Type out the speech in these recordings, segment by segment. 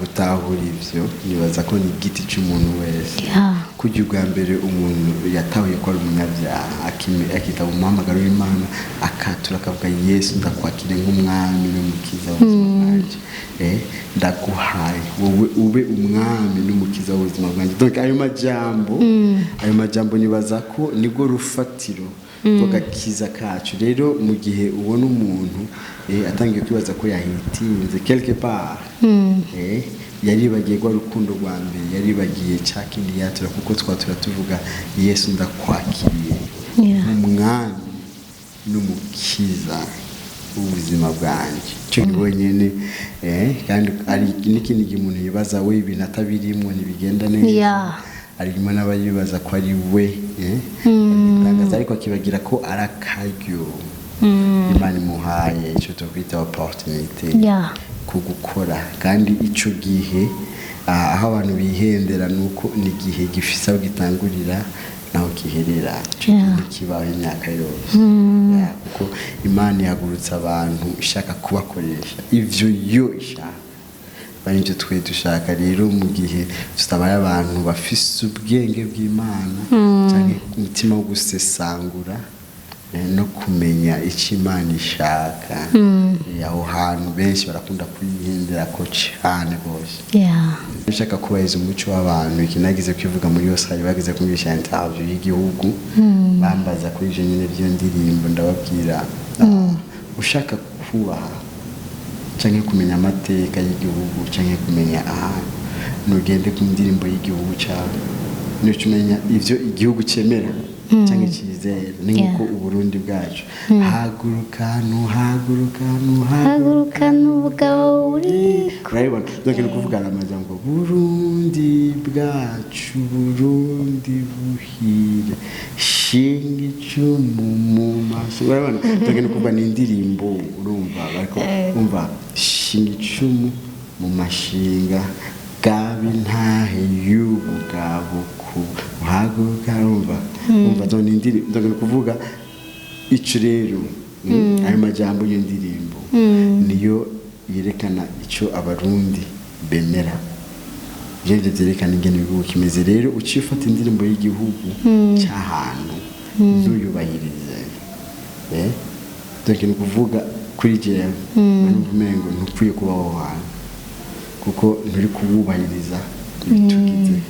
Gutahura ivyo, nibaza ko ni igiti cy'umuntu wese. Kujya ubwa mbere umuntu yatahuye ko ari umunyabyaha, akitaba umuhamagaro w'Imana, akatura akavuga: "Yesu, ndakwakire nk'umwami n'umukiza w'ubuzima bwanjye. Ndaguhaye wowe ube umwami n'umukiza w'ubuzima bwanjye." Donc ayo majambo nibaza ko nibwo rufatiro rw'agakiza kacu. Rero mu gihe ubona umuntu atangiye kwibaza ko yahitinze quelque part, yaribagiye rwa rukundo rwa mbere, yaribagiye cya kindi yatura, kuko twatura tuvuga: "Yesu, ndakwakiriye nk'umwami n'umukiza w'ubuzima bwanjye." Icyo ni wenyine. Kandi hari n'ikindi gihe umuntu yibaza we ibintu atabirimwo ntibigenda neza. Harimo n'abayibaza ko ari we igitangaza, ariko akibagira ko ari akaryo Imana imuhaye, icyo tukwita opportunité ku gukora. Kandi icyo gihe, aho abantu bihendera ni uko ni igihe gifise aho gitangurira naho giherera. Icyo gihe ntikibaho imyaka yose. Yeah, kuko Imana ihagurutsa abantu ishaka kubakoresha ivyo yo ishaka, bari ibyo twe dushaka. Rero mu gihe tutabaye abantu bafise ubwenge bw'Imana cyangwa umutima wo gusesangura no kumenya icyo Imana ishaka, aho hantu benshi barakunda kuyihendera ko cyane rwose. Nshaka kubahiriza umuco w'abantu. Iki nagize kwivuga muri yose, hari bagize kumvisha interview y'igihugu, bambaza kuri ivyo nyine by'iyo ndirimbo. Ndababwira: ushaka kubaha canke kumenya amateka y'igihugu canke kumenya ahantu, nugende ku ndirimbo y'igihugu cyawe, nuca umenya ivyo igihugu cemera canke cyizera. Ni nk'uko Uburundi bwacu: "Haguruka, ntuhaguruka, ntuhaguruka, haguruka n'ubugabo uri." Urabibona? Donc ni ukuvuga amajambo: "Burundi bwacu, Burundi buhire, shinga icumu mu maso." Urabibona? Donc ni ukuvuga ni indirimbo, urumva bariko umva: "Shinga icumu mu mashinga, gaba intahe y'ubugabo, ku uhaguruka." Urumva? Donc ni indirimbo. Donc ni ukuvuga ico rero, ayo majambo y'indirimbo niyo yerekana icyo Abarundi bemera. Ivyo nivyo vyerekana ingene igihugu kimeze. Rero uciye ufata indirimbo y'igihugu cy'ahantu ntuyubahirize, donc ni ukuvuga kuri jewe numva umengo ntukwiye kuba aho hantu, kuko nturi kuwubahiriza ibitugize.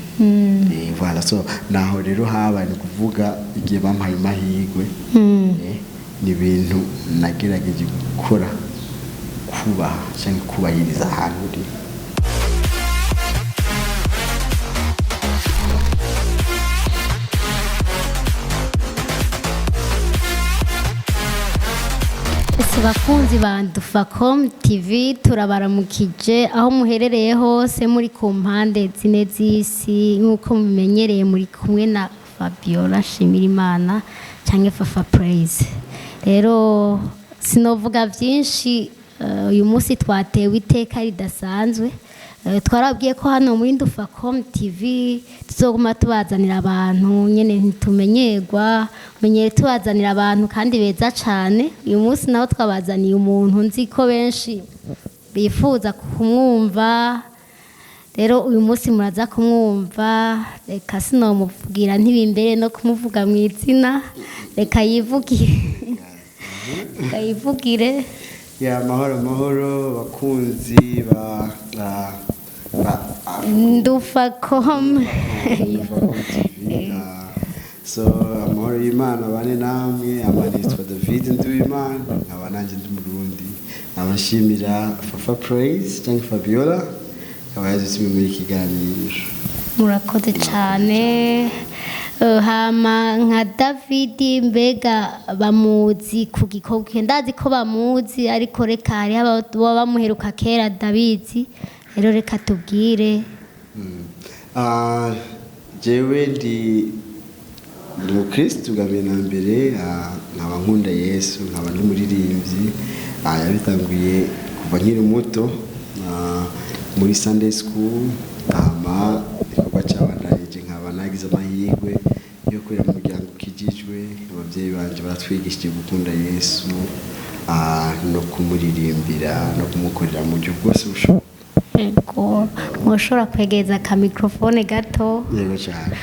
Voilà. So naho rero habaye, ni ukuvuga igihe bampaye amahirwe, ni ibintu nagerageje gukora, kubaha cyangwa kubahiriza ahantu uri. Ese bakunzi ba Dufacom TV, turabaramukije aho muherereye hose muri ku mpande zine z'isi. Nk'uko mumenyereye, muri kumwe na Fabiola Nshimirimana cyangwa Fafa Praise. Rero sinovuga byinshi. Uyu munsi twatewe iteka ridasanzwe. Twarabwiye ko hano muri Ndufacom TV tuzoguma tubazanira abantu nyene ntitumenyerwa, menyere tubazanira abantu kandi beza cane. Uyu munsi naho twabazaniye umuntu nzi ko benshi bifuza kumwumva. Rero uyu munsi muraza kumwumva. Reka sinomubwira ntibimbere no kumuvuga mu izina, reka yivugire, reka yivugire. Ya, amahoro, amahoro bakunzi ba Ndufacom. TV. So amahoro y'Imana bane namwe. Aba nitwa David Nduwimana, nkaba nanjye ndi Murundi, nkaba nshimira Fafa Praise cyangwa Fabiola akaba yadutumiye muri iki kiganiro. Murakoze cyane. Hama nka David, mbega bamuzi ku gikorwa? Ndazi ko bamuzi, ariko reka hariho ababa bamuheruka kera. Ndabizi, rero reka tubwire. Jewe ndi umukristu bwa mbere na mbere, nkaba nkunda Yesu, nkaba n'umuririmbyi. Yabitanguye kuva nkiri muto, muri Sunday school. Hama igikorwa cyabandanije, nkaba nagize amahirwe yo kurera mu muryango ukijijwe. Ababyeyi banje baratwigishije gukunda Yesu, no kumuririmbira no kumukorera mu buryo bwose bushoboka. Ego, mwoshobora kwegereza aka microphone gato? Yego cyane.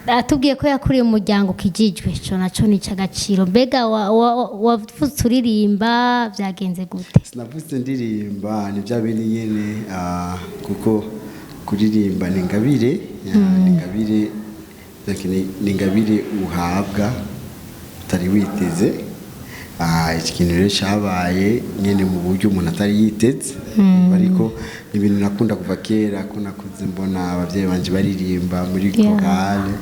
Atubwiye ko yakuriye umuryango ukijijwe, ico naco ni ic'agaciro. Mbega wavutse uririmba, byagenze gute? Sinavutse ndirimba, ni bya bindi nyene, kuko kuririmba ni ingabire, ni ingabire, donc ni ingabire uhabwa utari witeze. Iki kintu rero cyabaye nyene mu buryo umuntu atari yiteze, ariko ni ibintu nakunda kuva kera, ko nakuze mbona ababyeyi banje baririmba muri chorale,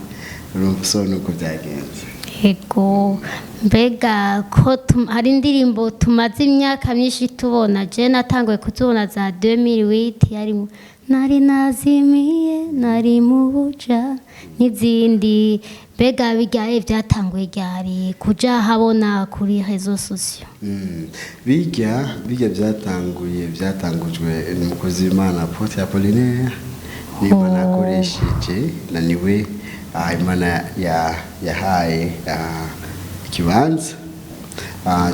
urumva. So nuko byagenze. Ego, mbega ko hari indirimbo tumaze imyaka myinshi tubona, je natanguye kuzibona za 2008, yarimo nari nazimiye, nari mu buja n'izindi. Mbega bijyaye byatanguye ryari kuja habona kuri réseaux sociaux? Bijya byatangujwe n'umukozi w'Imana Apotre Apollinaire, ni Imana yakoresheje, na niwe Imana yahaye ikibanza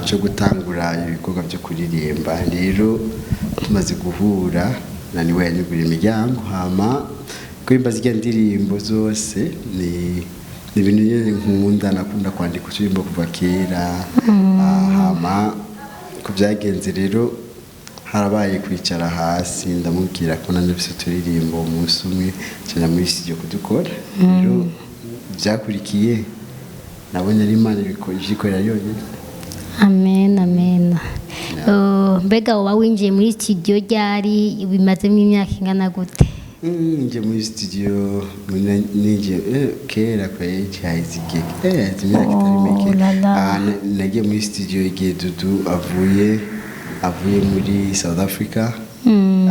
cyo gutangura ibikorwa byo kuririmba. Rero tumaze guhura na niwe yanyugura imiryango, hama kuririmba zirya ndirimbo zose ni ibintu nyine nkunda. Nakunda kwandika uturirimbo kuva kera. Hama ko byagenze rero, harabaye kwicara hasi, ndamubwira ko nanjye mfise uturirimbo. Umunsi umwe nca muri studio kudukora. Rero byakurikiye nabonye ari Imana ibyikorera yonyine. Amen, amen. Mbega woba winjiye muri studio ryari? Bimazemo imyaka ingana gute? Nje muri studio ninjiye kera kweli, haheze igihe, haheze imyaka itari mike. Oh la la. Nagiye muri studio igihe Dudu avuye muri South Africa,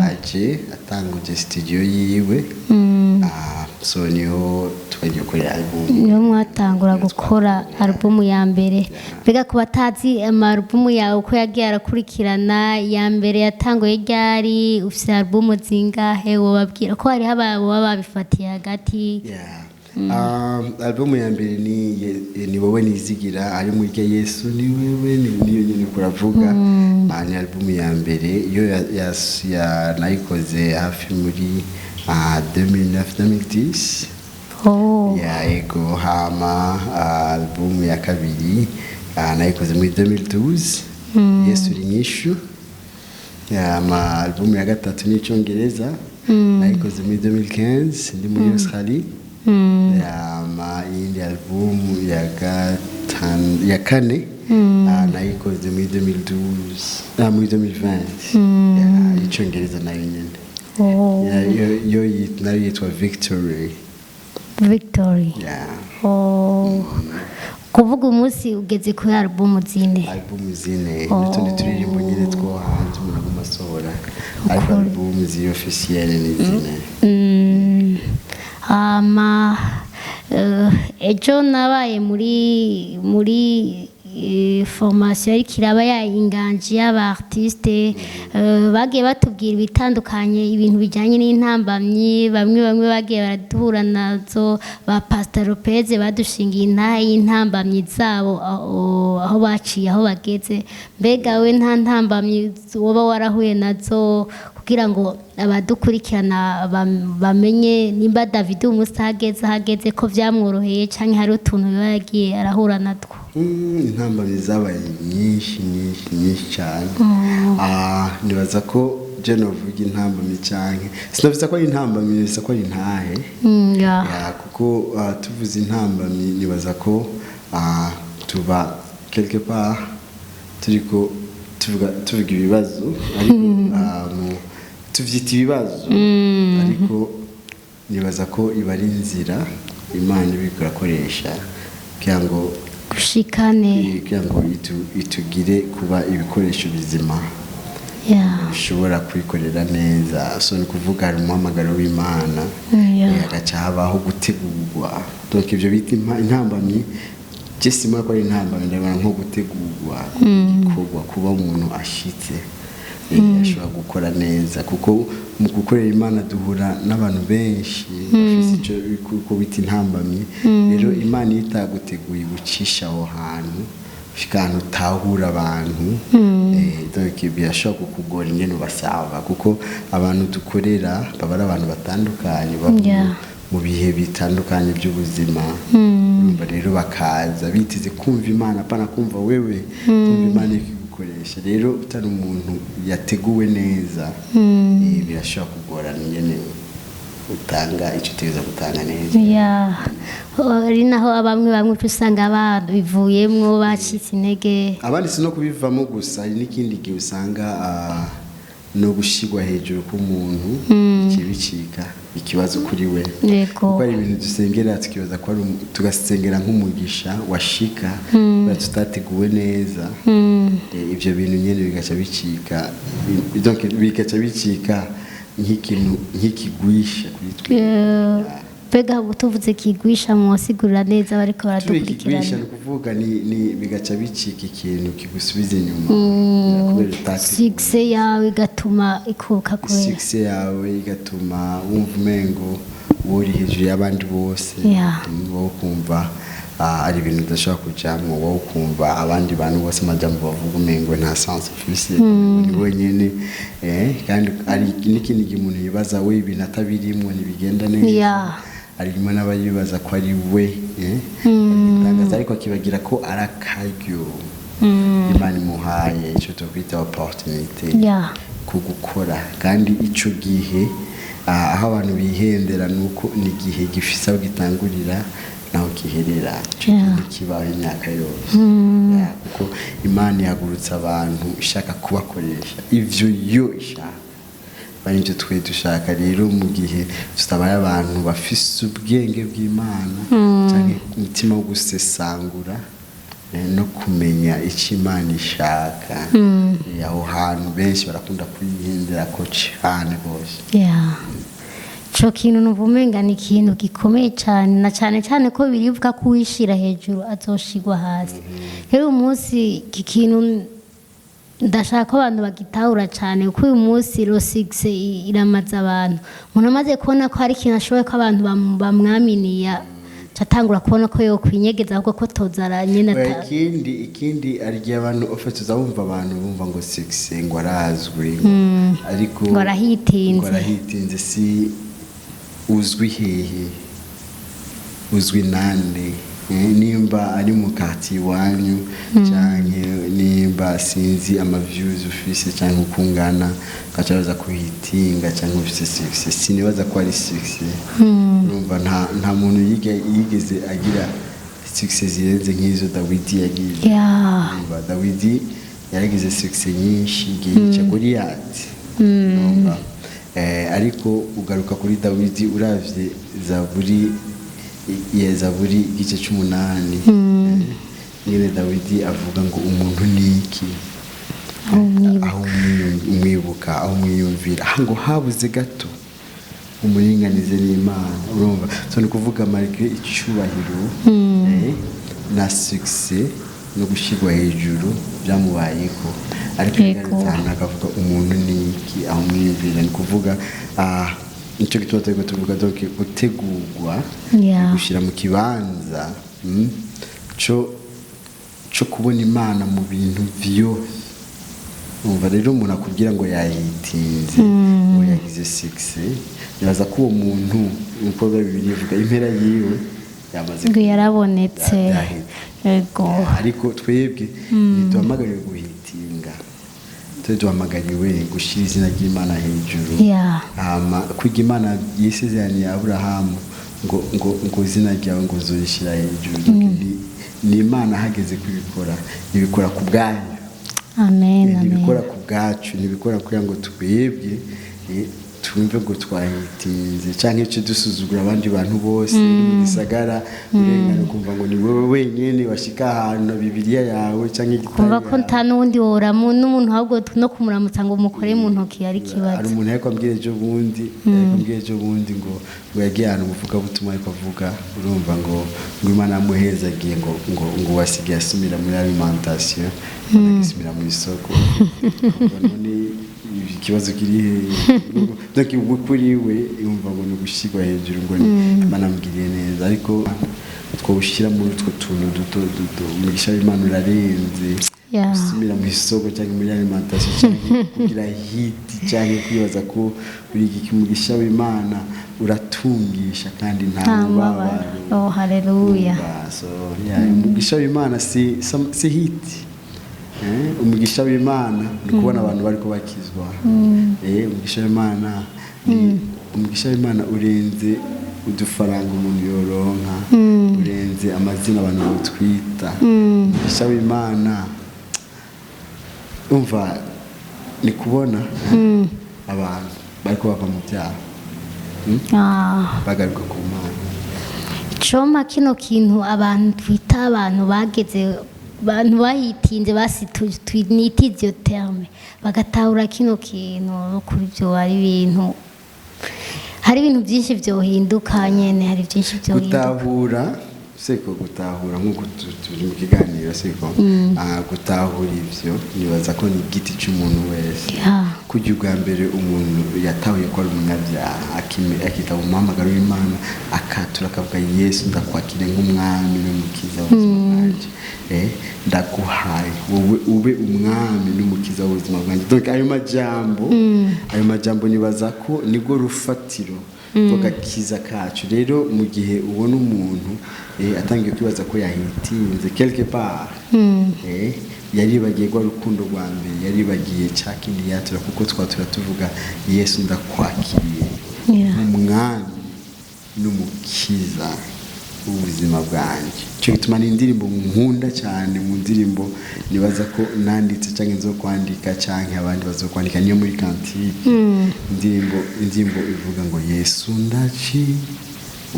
aje atanguje studio yiwe. So niho twagiye gukorera album. Niho mwatangura gukora alubumu ya mbere. Mbega ku batazi amalubumu yawe uko yagiye arakurikirana, iya mbere yatanguye ryari? Ufise alubumu zingahe? Wobabwira ko hariho ababa babifatiye hagati. Yeah. Album ya mbere ni Wowe Nizigira, ari muri rya Yesu ni wewe, niyo nyine kuravuga. Ni album ya mbere yo nayikoze hafi muri 2009, 2010. Ya, ego. Hama album ya kabiri nayikoze muri 2012, Yesu uri Nyishu. Hama album ya gatatu ni Icyongereza, nayikoze muri 2015 ndi muri Australie. Hama iyindi album ya gatanu, ya kane, nayikoze muri 2012, muri 2020, ya Icyongereza nayo nyene. Ya, yo nayo yitwa Victory. Victory. Yeah. Oh. Kuvuga umunsi ugeze kuri alubumu zine. Album zine n'utundi turirimbo nyine two hanze umuntu aguma asohora, ariko album ziri officielle ni zine. Hama ejo nabaye muri formation ariko iraba ya inganji y'aba artiste, bagiye batubwira ibitandukanye, ibintu bijyanye n'intambamyi bamwe bamwe bagiye baraduhura nazo. Ba Pastor Lopez badushingiye intahe y'intambamyi zabo, aho baciye, aho bageze. Mbega we nta ntambamyi woba warahuye nazo, kugira ngo abadukurikirana bamenye nimba David umunsi ahageze ahageze ko byamworoheye, cyangwa hari utuntu biba yagiye arahura natwo? Intambamyi zabaye nyinshi, nyinshi, nyinshi cyane. Nibaza ko je novuga intambamyi, canke sinavuze ko ari intambamyi, nibaza ko ari intahe. Ya, kuko tuvuze intambamyi, nibaza ko tuba quelque part turiko tuvuga ibibazo, ariko tuvyita ibibazo, ariko nibaza ko iba ari inzira Imana ibiko irakoresha kugira ngo gushikane, kugira ngo itugire kuba ibikoresho bizima bishobora kwikorera neza. So ni kuvuga hari umuhamagaro w'Imana, hagaca habaho gutegurwa. Donc ibyo bita intambamyi, je simba ko ari intambamyi, ndabona nko gutegurwa igikorwa, kuba umuntu ashitse, ashobora gukora neza, kuko mu gukorera Imana duhura n'abantu benshi bafise icyo uko bita intambamyi. Rero Imana iyo itaguteguye gucisha aho hantu, ushika ahantu utahura abantu. Donc birashobora kukugora ingene ubasaba, kuko abantu dukorera baba ari abantu batandukanye, baba mu bihe bitandukanye by'ubuzima. Urumva rero bakaza biteze kumva Imana, apana kumva wewe, kumva Imana ikigukoresha. Rero utari umuntu yateguwe neza, birashobora kugorana ingene utanga icyo utegereza gutanga neza. Ya, ari naho bamwe bamwe uca usanga babivuyemwo, bacitse intege. Abandi si no kubivamo gusa, hari n'ikindi gihe usanga no gushyirwa hejuru k'umuntu ikibicika ikibazo kuri we, kuko hari ibintu dusengera tukibaza ko ari tugasengera nk'umugisha washika kubera tutateguwe neza. Ibyo bintu nyine bigaca bicika, donc bigaca bicika nk'ikintu nk'ikigwisha kuri twe. Mbega tuvuze kigwisha, muwasigurira neza bariko Turi kigwisha, baradukurikirana? ni ukuvuga ni bigaca bicika ikintu kigusubiza inyuma kubera utateguwe. Succès yawe igatuma ikuka kubera Succès yawe igatuma wumva umengo wowe uri hejuru y'abandi bose. Wowe ukumva ari ibintu udashobora kujamwo, wowe ukumva abandi bantu bose amajambo bavuga umengo nta sens ufise, ni wenyene. Kandi ari n'ikindi gihe umuntu yibaza we ibintu atabirimwo ntibigenda neza. Harimo n'abayibaza ko ari we igitangaza, ariko akibagira ko ari akaryo Imana imuhaye, icyo tukwita opportunité ku gukora. Kandi icyo gihe aho abantu bihendera ni uko ni igihe gifise aho gitangurira naho giherera. Icyo gihe ntikibaho imyaka yose. Yeah, kuko Imana ihagurutsa abantu ishaka kubakoresha ivyo yo ishaka, bari ibyo twe dushaka. Rero mu gihe tutabaye abantu bafise ubwenge bw'Imana cyangwa umutima wo gusesangura no kumenya icyo Imana ishaka, aho hantu benshi barakunda kuyihendera ko cyane rwose. Yeah. Ico kintu numva umenga ni ikintu gikomeye cyane, na cyane cyane ko birivuga ko uwishira hejuru azoshigwa hasi. Rero uyu munsi iki kintu ndashaka ko abantu bagitahura cyane, kuko uyu munsi le succès iramaze abantu. Umuntu amaze kubona ko hari ikintu ashoboye, ko abantu bamwaminiya, atangura kubona ko yokwinyegeza, ahubwo ko tozara nyine Oya, ikindi hari igihe abantu ufite uzabumva abantu bumva ngo succès, ngo arazwi, ariko Ngo arahitinze. Ngo arahitinze. Si uzwi hehe? Uzwi nande? Nimba ari mu kati iwanyu, canke nimba sinzi ama views ufise canke uko ungana, ugaca baza kuhitinga canke ufise succès, sinibaza ko ari succès. Urumva nta muntu yigeze agira succès zirenze nk'izo Dawidi yagize. Urumva Dawidi yaragize succès nyinshi igihe yica Goliyati. Urumva, ariko ugaruka kuri Dawidi, uravye Zaburi ya Zaburi igice c'umunani, nyine Dawidi avuga ngo umuntu ni iki aho umwibuka, aho umwiyumvira, aha ngo habuze gato umuringanize n'Imana. Urumva, so ni ukuvuga malgré icyubahiro na succès no gushyirwa hejuru byamubayeko, ariko yagarutse ahantu akavuga umuntu ni iki aho umwiyumvira. Ni ukuvuga nicyo gituma turiko tuvuga, donc gutegurwa gushyira mu kibanza co kubona Imana mu bintu vyose. Umva rero, umuntu akubwira ngo yahitinze, ngo yagize succès, nibaza ko uwo muntu, nkuko Bibiliya ivuga, impera yiwe yamaze Ngo yarabonetse. Yaheze. Ariko twebwe ntiduhamagariwe guhitinga, twe duhamagariwe gushyira izina ry'Imana hejuru. Hama kwiga Imana yisezeraniye Aburahamu ngo izina ryawe ngo uzorishyira hejuru. Ni Imana hageze kubikora, ibikora ku bwayo. Amen, amen. Ntibikora ku bwacu, ntibikora kugira ngo twebwe twumve ngo twahitinze cyangwa icyo dusuzugura abandi bantu bose uri mu gisagara, urengana ukumva ngo ni wowe wenyine washika ahantu na Bibiliya yawe cyangwa igitari Kumva ko yawe. nta n'uwundi woramu n'umuntu, ahubwo no kumuramutsa ngo umukore mu ntoki ari Hari ikibazo. umuntu ariko ambwira ejo bundi ngo yagiye ahantu umuvugabutumwa, ariko avuga, urumva, ngo Imana yamuhezagiye, ngo wasigaye asumira muri alimentation, agisumira mu isoko. Ngo none ikibazo kiri hehe? Donc ubwo kuri we yumva ngo ni ugushyirwa hejuru, ngo ni Imana amugiriye neza, ariko twawushyira muri utwo tuntu duto duto, umugisha w'Imana urarenze. Gusubira mu isoko cyangwa muri alimentation cyangwa kugira hit cyangwa kwibaza ko uri umugisha w'Imana uratungisha kandi nta Nta mubabaro. mubabaro. Oh, haleluya. Urumva, so yeah, umugisha w'Imana si hit. Umugisha w'Imana ni kubona abantu bariko bakizwa. Umugisha w'Imana ni umugisha w'Imana urenze udufaranga umuntu yoronka, urenze amazina abantu botwita. Umugisha w'Imana, umva, ni kubona abantu bariko bava mu byaha, bagaruka ku Mana. Icoma kino kintu abantu twita abantu bageze, abantu bahitinze basi nita ivyo terme, bagatahura kino kintu kuri byo, ari ibintu, hari ibintu byinshi byohinduka nyene, hari byinshi byohinduka. Gutahura seko, gutahura nk'uko turi mu kiganiro seko. Gutahura ivyo nibaza ko ni igiti cy'umuntu wese. Kujya ubwa mbere umuntu yatahuye ko ari umunyabyaha, akitaba umuhamagaro w'Imana, akatura akavuga: "Yesu, ndakwakire nk'umwami n'umukiza w'ubuzima bwanjye. Ndaguhaye wowe ube umwami n'umukiza w'ubuzima bwanjye." Donc ayo majambo nibaza ko nibwo rufatiro rw'agakiza kacu. Rero mu gihe ubona umuntu atangiye kwibaza ko yahitinze quelque part, yaribagiye rwa rukundo rwa mbere, yaribagiye cya kindi yatura, kuko twatura tuvuga: "Yesu, ndakwakiriye nk'umwami n'umukiza w'ubuzima bwanjye." Icyo gituma ni indirimbo nkunda cyane mu ndirimbo nibaza ko nanditse cyangwa nzo kwandika cyangwa abandi bazokwandika, niyo muri cantique. Indirimbo ivuga ngo: "Yesu, ndaci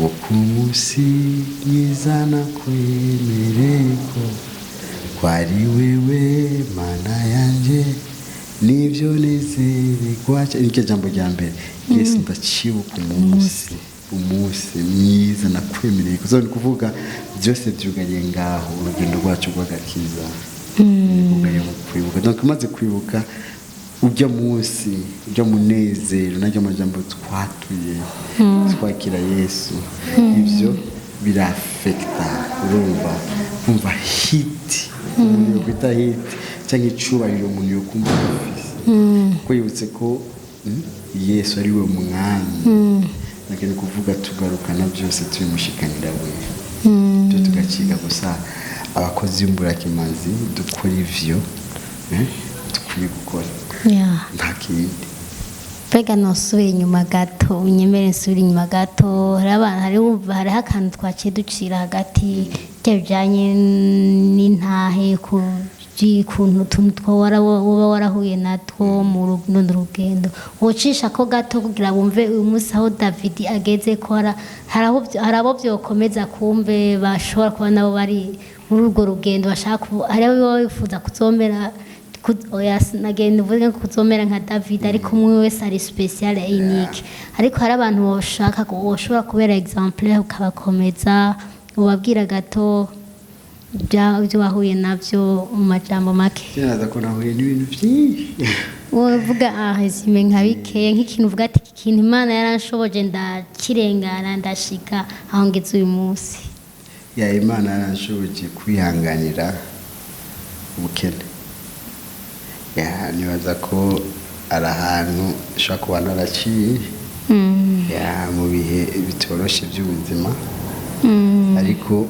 wo ku munsi mwiza nakwemereko kwari wewe Mana yanjye, nibyo nezererwa." Nicyo jambo rya mbere: "Yesu, ndacibuka umunsi mwiza nakwemereye." Kuzo ni kuvuga byose byugariye ngaho, urugendo rwacu rw'agakiza rwugariye mu kwibuka. Donc umaze kwibuka ujya munsi, ujya munezero n'ajya majambo twatuye twakira Yesu, ibyo birafekita. Urumva, umva, hit umuntu yokwita hit cyangwa icubahiro umuntu yokumva afise kuko yibutse ko Yesu ari we mwami. Ntabwo ni kuvuga tugarukana byose tubimushikanira we, byo tugaciga gusa abakozi b'imburakimazi dukora ivyo dukwiye gukora, nta kindi. Mbega nosubira inyuma gato, unyemere nsubire inyuma gato. Hari abantu, hariho akantu twaciye ducira hagati bya bijyanye n'intahe ku by'ukuntu utuntu two woba warahuye natwo mu runo rugendo, wocisha ko gato kugira bumve uyu munsi aho David ageze, ko hari abo byokomeza kumve bashobora kuba nabo bari muri urwo rugendo, bashaka hari abo baba bifuza kuzomera oya, sinagenda uvuge ko kuzomera nka David, ariko umwe wese ari spécial et unique. Ariko hari abantu boshaka woshobora kubera exemple ukabakomeza, ubabwira gato ibyo wahuye nabyo mu majambo make. Kiraza ko nahuye n'ibintu byinshi. Wovuga résumé nka bikeya, nk'ikintu uvuga ati: "Iki kintu Imana yaranshoboje ndakirengana, ndashika aho ngeze uyu munsi." Ya, Imana yaranshoboje kwihanganira ubukene. Ya, nibaza ko ari ahantu nshobora kuba naraciye, ya, mu bihe bitoroshe by'ubuzima. Ariko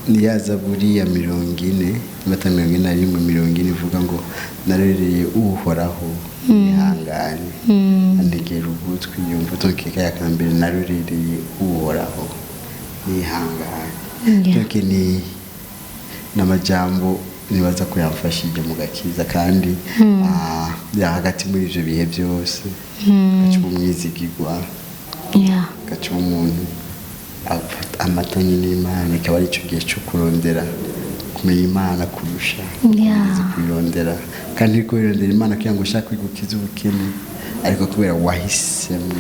niya zaburi ya 40 mata 41 40 ivuga ngo: "Narereye Uhoraho ihangane, antegera ugutwi yumva." Donc ya kambere, narorereye Uhoraho nihangane. Donc ni n'amajambo nibaza ko yamfashije mu gakiza kandi ya hagati muri ivyo bihe byose gaca umwizigirwa, gaca umuntu amatanye n'Imana, ikaba ari icyo gihe cyo kurondera kumenya Imana kurusha uzi kuyirondera. Kandi uri kuyirondera Imana kugira ngo ushake kwigukiza ubukene, ariko kubera wahisemo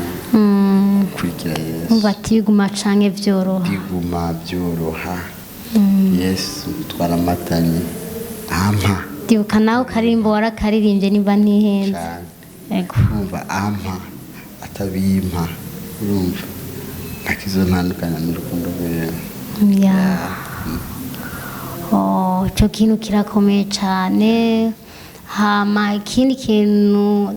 gukurikira Yesu. Umva ati biguma canke vyoroha. Biguma byoroha, Yesu twaramatanye ampa. Ndibuka nawe ukaririmbo warakaririmbye nimba ntihenze. Cyane. Ego. Urumva, ampa atabimpa, urumva ntakizo ntandukanya n'urukundo rwiwe. Ya. Oh, ico kintu kirakomeye cane. Hama ikindi kintu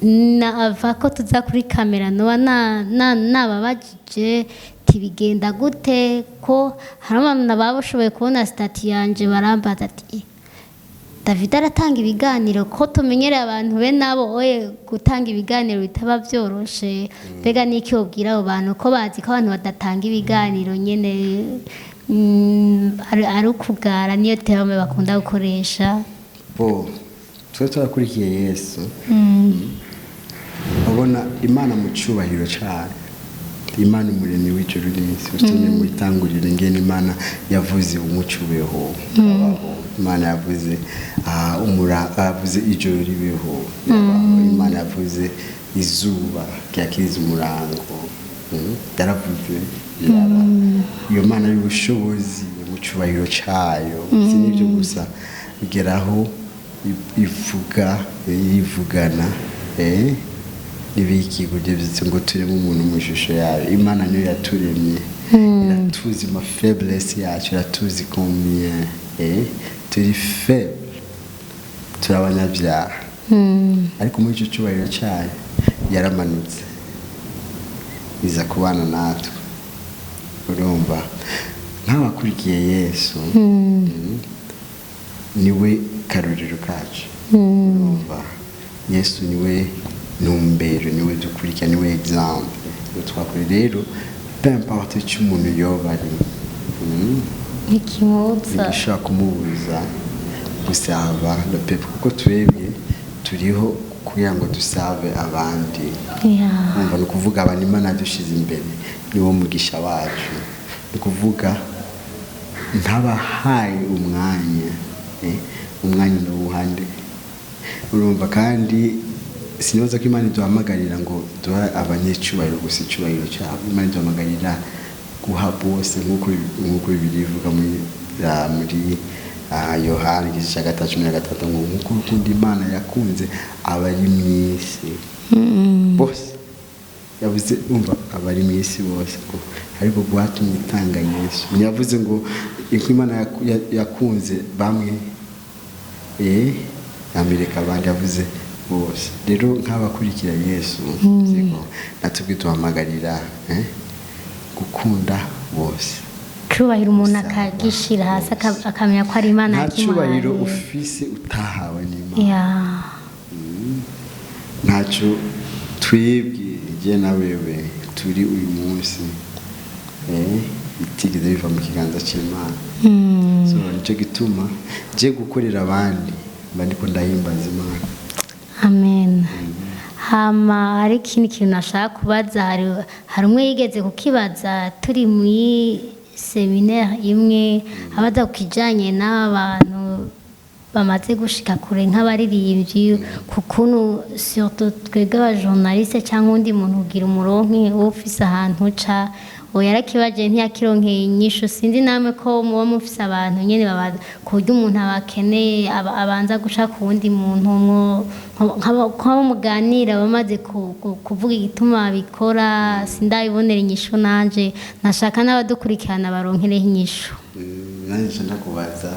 nava ko tuza kuri kamera noba nababajije tibigenda gute, ko hari abantu baba bashoboye kubona statut yanje barambaza ati: "Eh, David aratanga ibiganiro, ko tumenyereye abantu be nabo oye gutanga ibiganiro bitaba byoroshe? Mbega n'iki wobwira abo bantu, ko bazi ko abantu badatanga ibiganiro nyene ari ukugara, niyo terme bakunda gukoresha?" Bo twe turakurikiye Yesu. Abona Imana mu cyubahiro cyayo, Imana umuremyi w'ijuru n'isi. Usomye mu Itanguriro ingene Imana yavuze umuco ubeho, ukabaho. Imana yavuze yavuze ijoro ribeho, birabaho. Imana yavuze izuba ryakiriza umurango. Yaravuze biraba. Iyo Mana y'ubushobozi mu cyubahiro cyayo, si n'ibyo gusa, bigeraho ivuga, yivugana n'ibiki kugira ngo tureme umuntu mu ishusho yayo. Imana niyo yaturemye, iratuzi ma faiblesse yacu, iratuzi combien turi faible, turi abanyabyaha. Ariko muri icyo cyubahiro cyayo yaramanutse iza kubana natwe. Urumva, nk'abakurikiye Yesu, niwe karorero kacu. Urumva, Yesu niwe ntumbero, niwe dukurikira, niwe exemple niwe twakora. Rero peu importe icyo umuntu yoba ari, ntikimubuza, ntigishobora kumubuza gusaba le peuple, kuko twebwe turiho kugira ngo dusave abandi. Umva, ni ukuvuga abantu Imana yadushize imbere niwo mugisha wacu. Ni ukuvuga ntabahaye umwanya, umwanya ndawuhande. Urumva, kandi sinibaza ko Imana iduhamagarira ngo duha abanyacyubahiro gusa icyubahiro cyabo. Imana iduhamagarira guha bose, nk'uko Bibiliya ivuga muri Yohani igice cya 3 13, ngo nk'uko urukundo Imana yakunze abari mu isi bose. Yavuze, umva, abari mu isi bose, ngo ariko rwatumye itanga Yesu. Ntiyavuze ngo uko Imana yakunze bamwe amireka abandi, yavuze bose. Rero nk'abakurikira Yesu, siko natwe duhamagarira gukunda bose. Cubahiro umuntu Gusaba akagishira hasi, bose. akamenya ko ari Imana Nta yakimuhaye. cyubahiro ufise utahawe n'Imana. Ntacyo twebwe, jye na wewe, turi uyu munsi bitigeze biva mu kiganza cy'Imana. So nicyo gituma je gukorera abandi mba ndiko ndahimbaza Imana. Amen. Hama hari ikindi kintu nashaka kubaza. Hari umwe yigeze kukibaza turi muri séminaire imwe, abaza ku kijanye n'abantu bamaze gushika kure nk'abaririmbyi, ku kuntu surtout twebwe abajournaliste cyangwa undi muntu ugira umuronke uba ufise ahantu uca. Uwo yarakibaje ntiyakironkeye inyishu. Sinzi namwe ko muba mufise abantu nyene baba ku buryo umuntu aba akeneye abanza guca ku wundi muntu, nk'abo muganira bamaze kuvuga igituma babikora. Sindabibonera inyishu nanje, nashaka n'abadukurikirana baronkereho inyishu. Nanjye nca ndakubaza,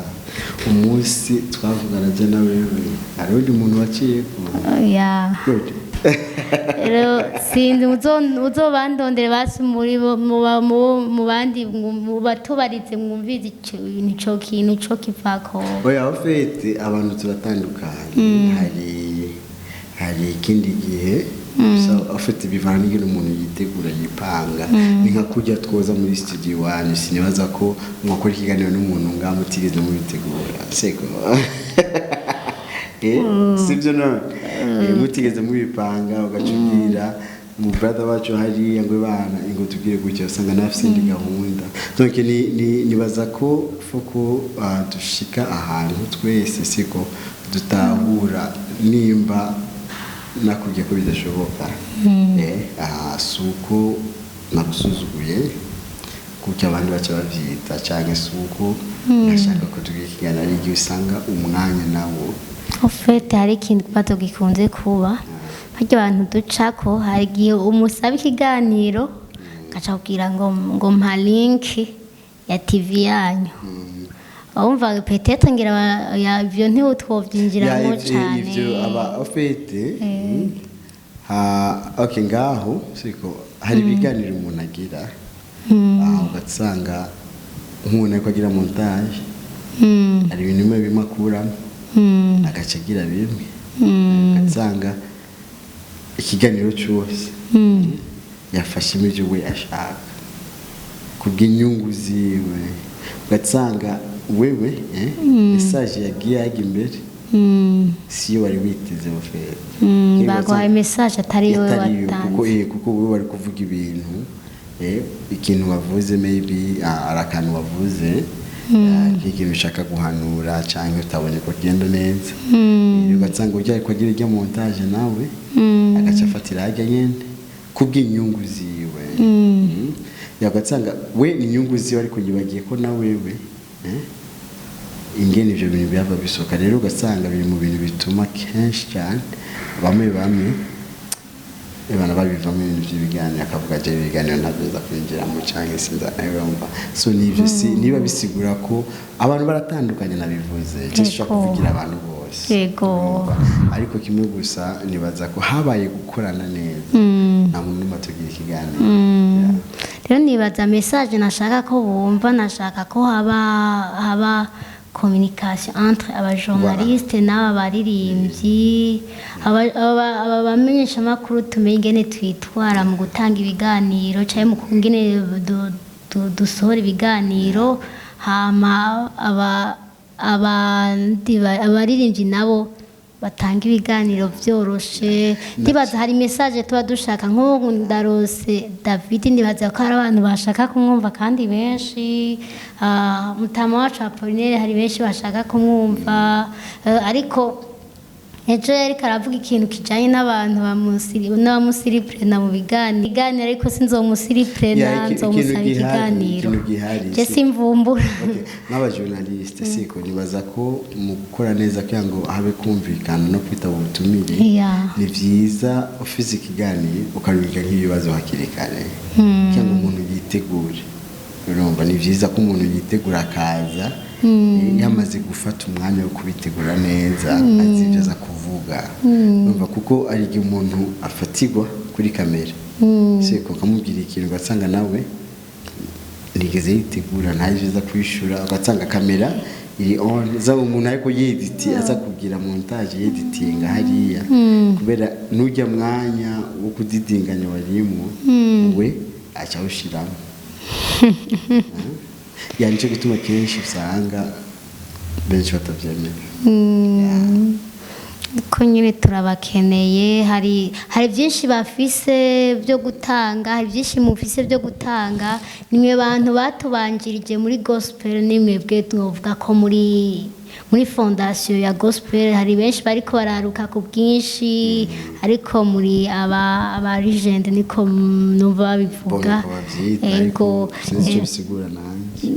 umunsi twavugana je na wewe, hari undi muntu waciyeko? Ya. Good. Rero sinzi, uzobandondere basi muri bo mu bandi mu batubarize, mwumvize ico kintu co kivako. Oya, en fait abantu turatandukanye. Hari ikindi gihe, so en fait bivana n'ingene umuntu yitegura, yipanga. Ni nka kurya twoza muri studio iwanyu, sinibaza ko mwakora ikiganiro n'umuntu ngaha mutigeze mubitegura, seko? Sibyo none? Mutigeze mubipanga, ugaca ubwira mu brother wacu hariya ngo bana ngo tubwire gutya, usanga nawe afise indi gahunda. Donc nibaza ko foko dushika ahantu twese, siko, dutahura nimba nakubwiye ko bidashoboka, si uko nagusuzuguye kuko abandi baca bavyita, canke si uko nashaka ko tugira ikiganiro. Ari igihe usanga umwanya nawo. En fait hari ikintu kibazo gikunze kuba, harya abantu ducako, hari igihe umusaba ikiganiro agaca kubwira ngo mpa link ya TV yanyu. Wumva peut-être ngira ibyo ntiwotwovyinjiramo Ya, cane. Ivyo aba au fait, ha, okay, ngaho siko hari ibiganiro umuntu agira, ugasanga nk'umuntu ariko agira montage, hari ibintu bimwe bimwe akuramo, agaca agira bimwe, ugasanga ikiganiro cyose yafashemo ibyo we ashaka kubw'inyungu ziwe, ugasanga wewe message yagiye yajya imbere siyo wari witeze au fait. Baguhaye message atari wowe Atari yo, kuko watanze. Kuko wowe wari kuvuga ibintu, ikintu wavuze, maybe ari akantu wavuze, nk'ikintu ushaka guhanura cyangwa utabonye ko kigenda neza. Ugasanga ujya ariko agira ijya montage nawe agaca afatira hajya nyene kubw'inyungu ziwe. Ugasanga we ni inyungu ziwe, ariko yibagiye ko na wewe ingene ivyo bintu byava bisohoka. Rero ugasanga biri mu bintu bituma kenshi cyane bamwe bamwe bana babivamo ibintu by'ibiganiro, akavuga je ibiganiro ntabyo nza kwinjiramo cyangwa sinza nabibumva. So nivyo, si niba bisigura ko abantu baratandukanye, nabivuze je sinshobora kuvugira abantu bose. Urumva? Ariko kimwe gusa nibaza ko habaye gukorana neza, nta muntu n'umwe atugira ikiganiro. Yeah. Rero nibaza message nashaka ko bumva, nashaka ko haba communication entre abajournaliste n'aba baririmbyi, aba bamenyeshamakuru, tumenye ingene twitwara mu gutanga ibiganiro cyangwa mu kungene dusohora ibiganiro, hama aba abandi abaririmbyi nabo batanga ibiganiro byoroshe. Ndibaza hari message tuba dushaka. Nk'ubu ndarose David, ndibaza ko hari abantu bashaka kumwumva kandi benshi. Mutama wacu Apollinaire, hari benshi bashaka kumwumva. Ariko ejo yariko aravuga ikintu kijanye n'abantu n'abamusiripurena mu biganiro, ariko sinzomusiripurena. Yeah, Nzomusaba ikintu gihari, ikiganiro. Ikintu gihari, Je simvumbura. Okay, nk'abajournaliste, siko nibaza ko mu gukora neza kugira ngo habe kumvikana no kwitaba ubutumire, ni byiza ufise ikiganiro ukarubika nk'ibibazo hakiri kare kugira ngo umuntu yitegure. Urumva, ni byiza ko umuntu yitegura akaza yamaze gufata umwanya wo kubitegura neza, azi ibyo aza kuvuga. Urumva, kuko ari igihe umuntu afatirwa kuri kamera, siko, ukamubwira ikintu, ugasanga nawe ntigeze yitegura, ntazi aza kwishura, ugasanga kamera iri on za umuntu ariko yediti, aza kugira montage, yeditinga hariya, kubera nujya mwanya wo kudidinganya warimo, we aca awushiramo. Ya, nicyo gituma kenshi usanga benshi batabyemera. Ko nyine turabakeneye, hari byinshi bafise byo gutanga, hari byinshi mufise byo gutanga. Nimwe bantu batubanjirije muri gospel, nimwe bwe tuvuga ko muri fondation ya gospel hari benshi bariko bararuka ku bwinshi, ariko muri aba legend, niko numva babivuga. Bona ko bavyita, Ego. ariko sinzi icyo bisigura nanjye.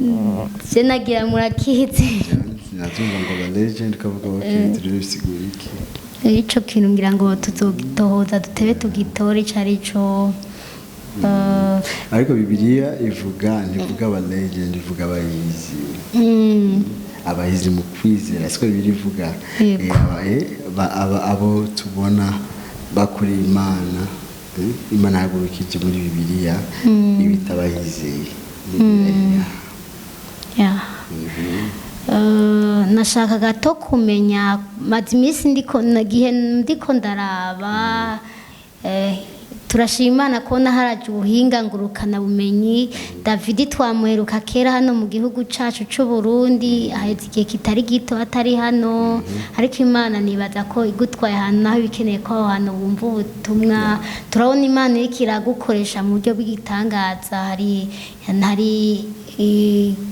Je nagira murakizi. Natumva ngo ba legend, kavuga bakiri, rero bisigura iki? Ico kintu ngira ngo tuzogitohoza, dutebe tugitore ico ari co. Ariko Bibiliya ivuga, ntivuga aba legend, ivuga abahizi, abahizi mu kwizera, siko Bibiliya ivuga? Yego. Abo tubona bakoreye Imana, Imana yahagurukije muri Bibiliya ibita abahizi. Yeah. Nashaka gato kumenya, maze iminsi ndiko nagihe ndiko ndaraba, turashima Imana kubona haraje ubuhinga ngurukana bumenyi. David twamuheruka kera hano mu gihugu cacu c'u Burundi, aheze igihe kitari gito atari hano, ariko Imana nibaza ko igutwaye ahantu naho ibikeneye ko aho hantu wumva ubutumwa. Turabona Imana iriko iragukoresha mu buryo bw'igitangaza. Hari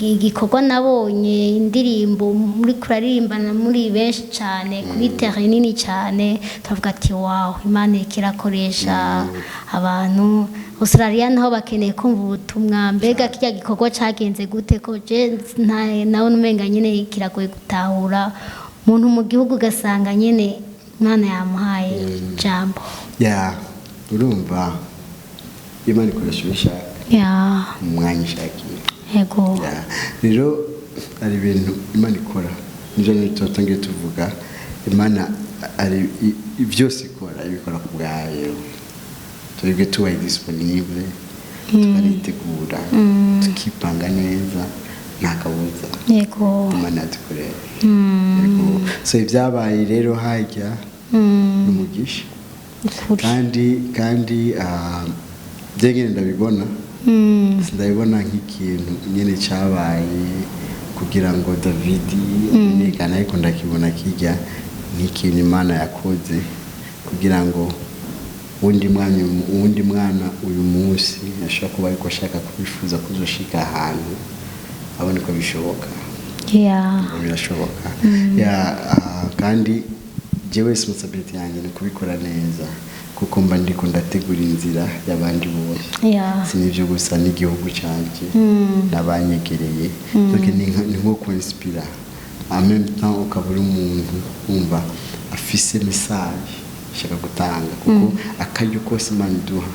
igikorwa nabonye, indirimbo muri kuraririmbana muri benshi cyane kuri terrain nini cyane, tuvuga ati wow, Imana iriko irakoresha abantu. Australia naho bakeneye kumva ubutumwa. Mbega kirya gikorwa cagenze gute, ko je nawe umenga nyine kiragoye gutahura umuntu mu gihugu, ugasanga nyine Imana yamuhaye ijambo? Ya, urumva, Imana ikoresha ibyo ishaka mu mwanya ishakiye. Yego. Ya, rero ari ibintu Imana ikora, nibyo tutangiye tuvuga. Imana ari byose ikora, ibikora ku bwayo. Twebwe tubaye disponible, tukaritegura, tukipanga neza, nta kabuza Imana yadukorera. Yego. So ibyabaye rero hajya ni umugisha. Ukuri. Kandi bye nyine ndabibona, ndabibona nk'ikintu nyine cyabaye kugira ngo David amenyekane, ariko ndakibona kijya nk'ikintu Imana yakoze kugira ngo uwundi mwana uyu munsi ashobora kuba ariko ashaka kubifuza kuzoshika ahantu, abone ko bishoboka. Birashoboka. Yeah, kandi jewe responsibility yanjye ni kubikora neza, kuko mba ndiko ndategura inzira y'abandi bose. Si n'ibyo gusa, n'igihugu cyanjye n'abanyegereye. Donc ni nko kwinspira, en même temps ukaba uri umuntu wumva afise message ashaka gutanga, kuko akaryo kose Imana iduha,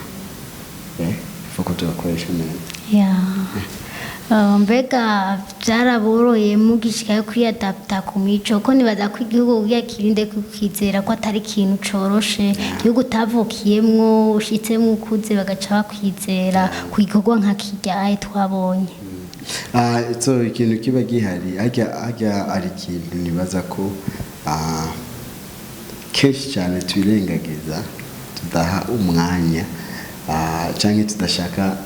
faut ko tugakoresha neza. Yeah. Mbega byaraboroye mugishikayo kwiyadapta ku mico? Ko nibaza ko igihugu kugira kirinde kukizera ko atari ikintu coroshe, igihugu utavukiyemwo, ushitsemwo ukuze, bagaca bakwizera ku gikorwa nka kirya twabonye. So ikintu kiba gihari hajya ari ikintu nibaza ko kenshi cyane twirengagiza, tudaha umwanya, cyangwa tudashaka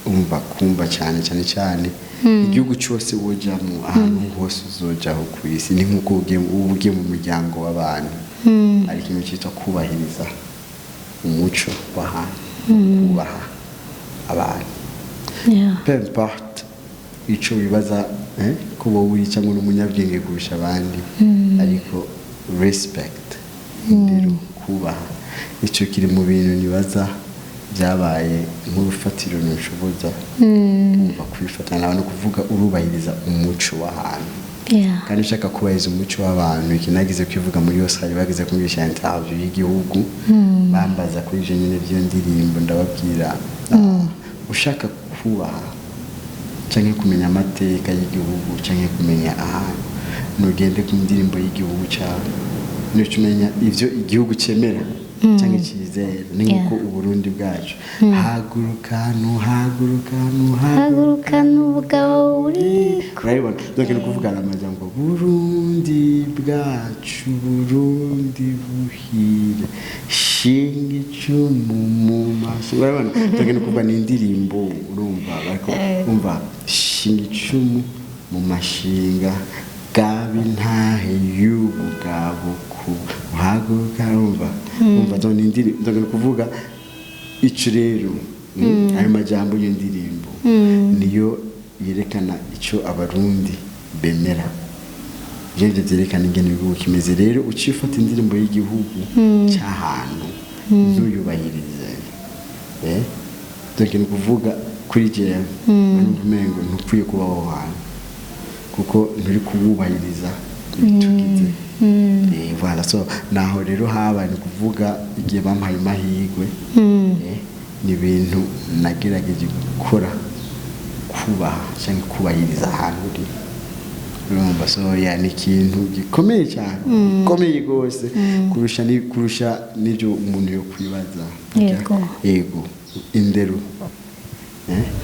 umva kumva cyane cyane cyane. Igihugu cyose wojamo, ahantu hose uzojaho ku isi, ni nk'uko uba ugiye mu muryango w'abantu. Hari ikintu cyitwa kubahiriza umuco w'ahantu, kubaha abantu, peu importe ico wibaza ko wowe uri cyangwa uri umunyabwenge kurusha abandi, ariko respect, indero, kubaha, icyo kiri mu bintu nibaza byabaye nk'urufatiro ntushoboza kumva kwifatanya n'abantu, kuvuga urubahiriza umuco w'ahantu. Kandi ushaka kubahiriza umuco w'abantu, iki nagize kwivuga muri yose, hari bagize kumvisha interview y'igihugu, bambaza kuri ibyo nyine by'iyo ndirimbo, ndababwira, ushaka kubaha cyangwa kumenya amateka y'igihugu cyangwa kumenya ahantu, nugende ku ndirimbo y'igihugu cyawe, nuca umenya ibyo igihugu cyemera cyangwa cyizera. Ni nk'uko Uburundi bwacu, haguruka nuhaguruka nuhaguruka, haguruka n'ubugabo uri. Urabibona? Donc ni ukuvugana amajambo: Burundi bwacu, Burundi buhire, shinga icumu mu maso. Urabibona? Donc ni ukuvuga ni indirimbo, urumva bariko umva: shinga icumu mu mashinga, gaba intahe y'ubugabo, ku uhaguruka. Urumva? Donc ni indirimbo. Donc ni ukuvuga ico rero, ayo majambo y'indirimbo niyo yerekana icyo Abarundi bemera. Ibyo byerekana ingene igihugu kimeze. Rero uciye ufata indirimbo y'igihugu cy'ahantu ntuyubahirize, donc ni ukuvuga kuri jewe numva umengo ntukwiye kuba aho hantu, kuko nturi kuwubahiriza ibitugize. Voilà. So naho rero habaye, ni ukuvuga igihe bampaye amahirwe, ni ibintu nagerageje gukora, kubaha cyangwa kubahiriza ahantu uri, urumva? So yeah, ni ikintu gikomeye cyane, gikomeye rwose kurusha n'ibyo umuntu yo kwibaza. Yego, indero.